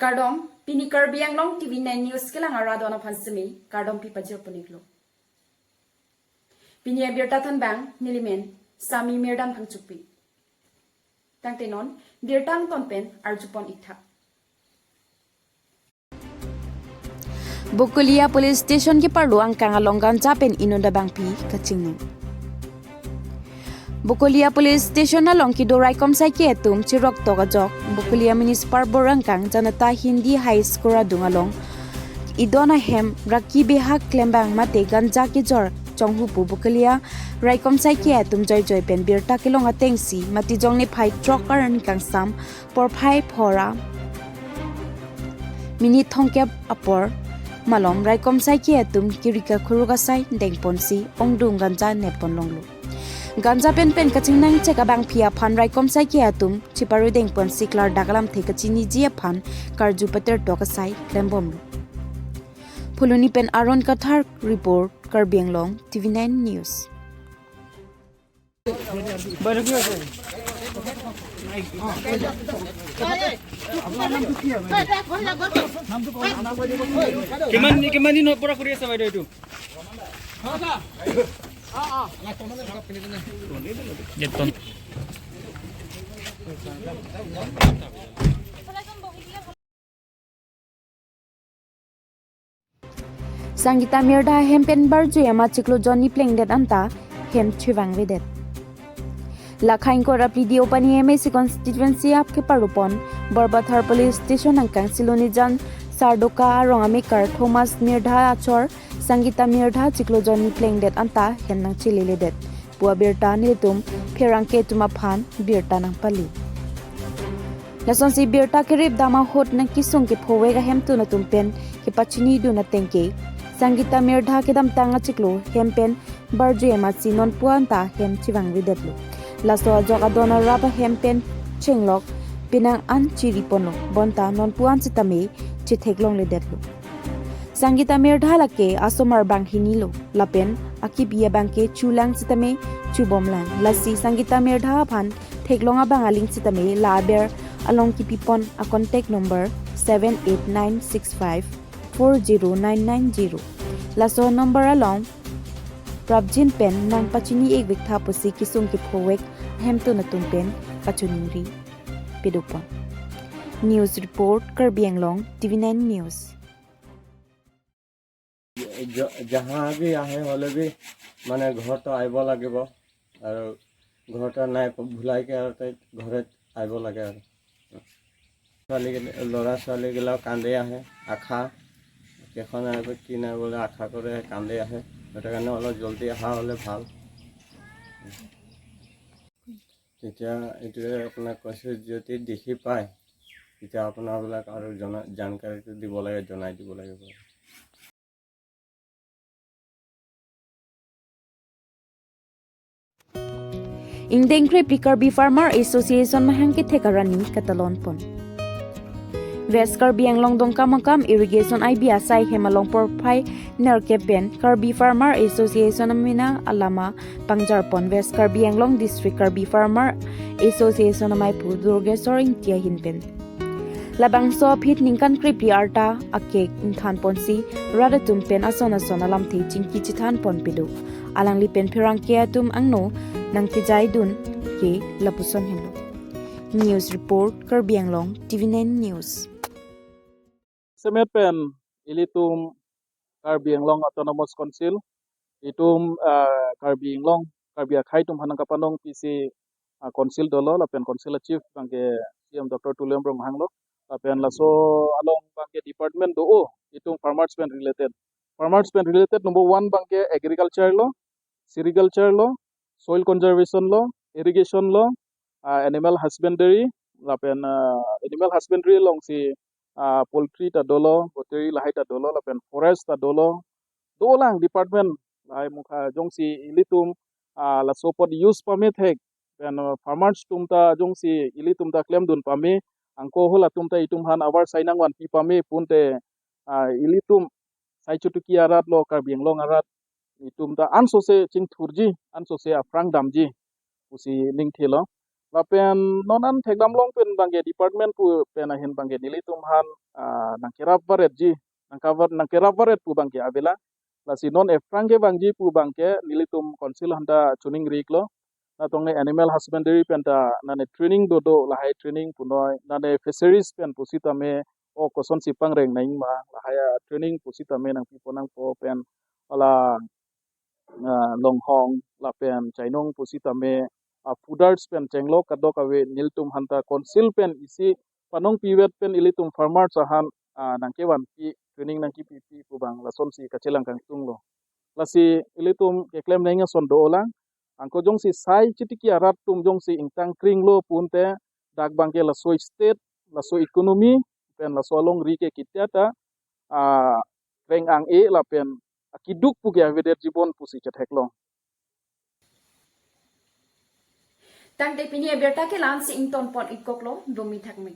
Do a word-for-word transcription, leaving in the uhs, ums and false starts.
Kardom, pini Karbi Anglong T V nine News kelang arat aphan semi kardom pi pajir pon-iklo. Pini abirta thanbang nelimen Sami Mirdam Phangchokpi. Tangte non birta angton pen arjupon-iktha. Bokolia Police Station keparlo angkang along ganja pen inut abangpi kachingnang. Bokolia Police Station along kedo raikom saike atum chiroktok ajok Bokolia Municipal Board angkang Janata Hindi High School adung along idon ahem raki behak klembang mate ganja kejor chonghu pu Bokolia raikom saike atum joijoi pen birta kelong atengsi Matijong niphai throk arni kangsam porphai phora minit thomkep apor malom raikom saike atum kiri kakhuruk asai dengponsi ongdung ganja neppon longlo. Ganja penpen kachingnang chek abangpi aphan raikom saike atum chiparu dengponsi klardak alamthe kachiniji aphan karju patertok asai klembomlo. Phuloni pen Aaron Kathar report, Karbi Anglong T V nine News. কিমান, কিমান দিনৰ পৰা কৰি আছে বাইদেউ এইটো? Sangita Mirdha hem pen barjuyama chiklo jonni plengdet anta hem chevangvedet. Lakha ingkoi ra phli D O Pani M A C constituency apke parupon Borbathar Police Station angkang Silonijan Sardoka arong amekar Thomas Mirdha achor Sangita Mirdha chiklo jonni plengdet anta hem nangcheleledet pu abirta nelitum pherangke atum aphan birta nangpali. Lasonsi birta kerip dam ahut nangkesung kephovek ahemtun atum pen kepachinidun atengke Sangita Mirdha kedamtang achiklo hem pen barjuyama si nonpu anta hem chevangvedetlo. Laso ajok adon arap ahem pen chenglok penang an chiriponlo bonta nonpu an sitame chetheklongledetlo. Sangita Mirdha lake asomar banghini lo lapen akibi abangke chulang sitame chubomlang. Lasi Sangita Mirdha aphan theklong abang aling sitame la aber along kipipon a contact number seven eight nine six five four zero nine nine zero. Laso number along prapjin pen nangpachini-ikvektha pusi kesung kephovek ahemtun atum pen kachiningri pedopon. News report, Karbi Anglong T V nine News. ज-, जहाँ भी आहे होले भी माने घर तो आइबो लागिबो। আৰু ঘৰতে নাই, ভুলাইকে আৰু তাই ঘৰত আহিব লাগে আৰু। ছোৱালী, ল'ৰা ছোৱালীগিলাও কান্দি আহে, আশা কেখন আহিব কি নাই বুলি আশা কৰে, কান্দি আহে। সেইটো কাৰণে অলপ জল্দি অহা হ'লে ভাল। তেতিয়া এইটোৱে আপোনাক কৈছোঁ, যদি দেখি পায় তেতিয়া আপোনাবিলাক আৰু জনা-, জানকাৰীটো দিব লাগে, জনাই দিব লাগিব। Ingdeng krephli Karbi Farmer Association mahang kethek arni katalonpon. West Karbi Anglong Dongkamukam Irrigation I B asai hem along porphai nerkep pen Karbi Farmer Association amena alama pangjarpon West Karbi Anglong District Karbi Farmer Association amaipu Durgeswar Ingti ahin pen. Labangso aphi ningkan krephli arta akek ingthanponsi rat atum pen ason ason alamthe chingki chethanpon pido. Alangli pen pherangke atum angno nangkejaidun ke lapuson henlo. News report, Karbi Anglong T V nine News. Semet pen ilitum Karbi Anglong Autonomous Council, itum, ah, Karbi Anglong, Karbi akhei atum aphan nangkapanong pisi, ah, council dolo, lapen council a chief abangke C M Doctor Tuliram Ronghang lo, lapen laso along abangke department do-o, itum farmers pen related. Farmers pen related number one abangke agriculture lo, sericulture lo, soil conservation lo, irrigation lo, ah, animal husbandry, lapen, ah, animal husbandry alongsi, ah, poultry ta dolo, poultry lahai ta dolo, lapen forest ta dolo, dolang department lahai mukha jongsi ilitum, ah, laso apot use pame thek, pen, ah, farmers atum ta jongsi ilitum ta klemdun pame, angko hol atum ta itum aphan abar sai nangvanpi pame pute, ah, ilitum sai chotuki arat lo, Karbi Anglong arat, itum ta ansose chingthurji, ansose aphrang damji pusi ningthelo. Lapen non an thekdam long pen abangke department pu pen ahin abangke nelitum aphan ah, nangkerap varetji, nangkavar nangkerap varet pu abangke avelang. Lasi non aphrang kevangji pu abangke nelitum council aphanta choningri-iklo. Natong ne animal husbandry pen ta nane training dodo, lahai training punoi, nane fisheries pen pusitame o kosonsi pangreng nangma, lahai a training pusitame nangpipo nangpo pen hala ah, longhong lapen chainong pusitame ah, fooders pen chenglok kadokave nelitum aphanta council pen isi panongpivet pen ilitum farmers aphan ah, nangkevanpi, training nangkipipi pu abang lasonsi kachelang kangtunglo. Lasi ilitum keklem nang ason dolang. Anke jongsi sai chitiki arat atum jongsi ingtang kringlo pu unte dak abangke laso state, laso economy pen laso alongri ke kitya ta ah, reng ang-e lapen akeduk puke avedet jibon pusi chetheklong. Tangte pini abirta ke la-ansi ingtonpon-ikkoklo, domi thakme.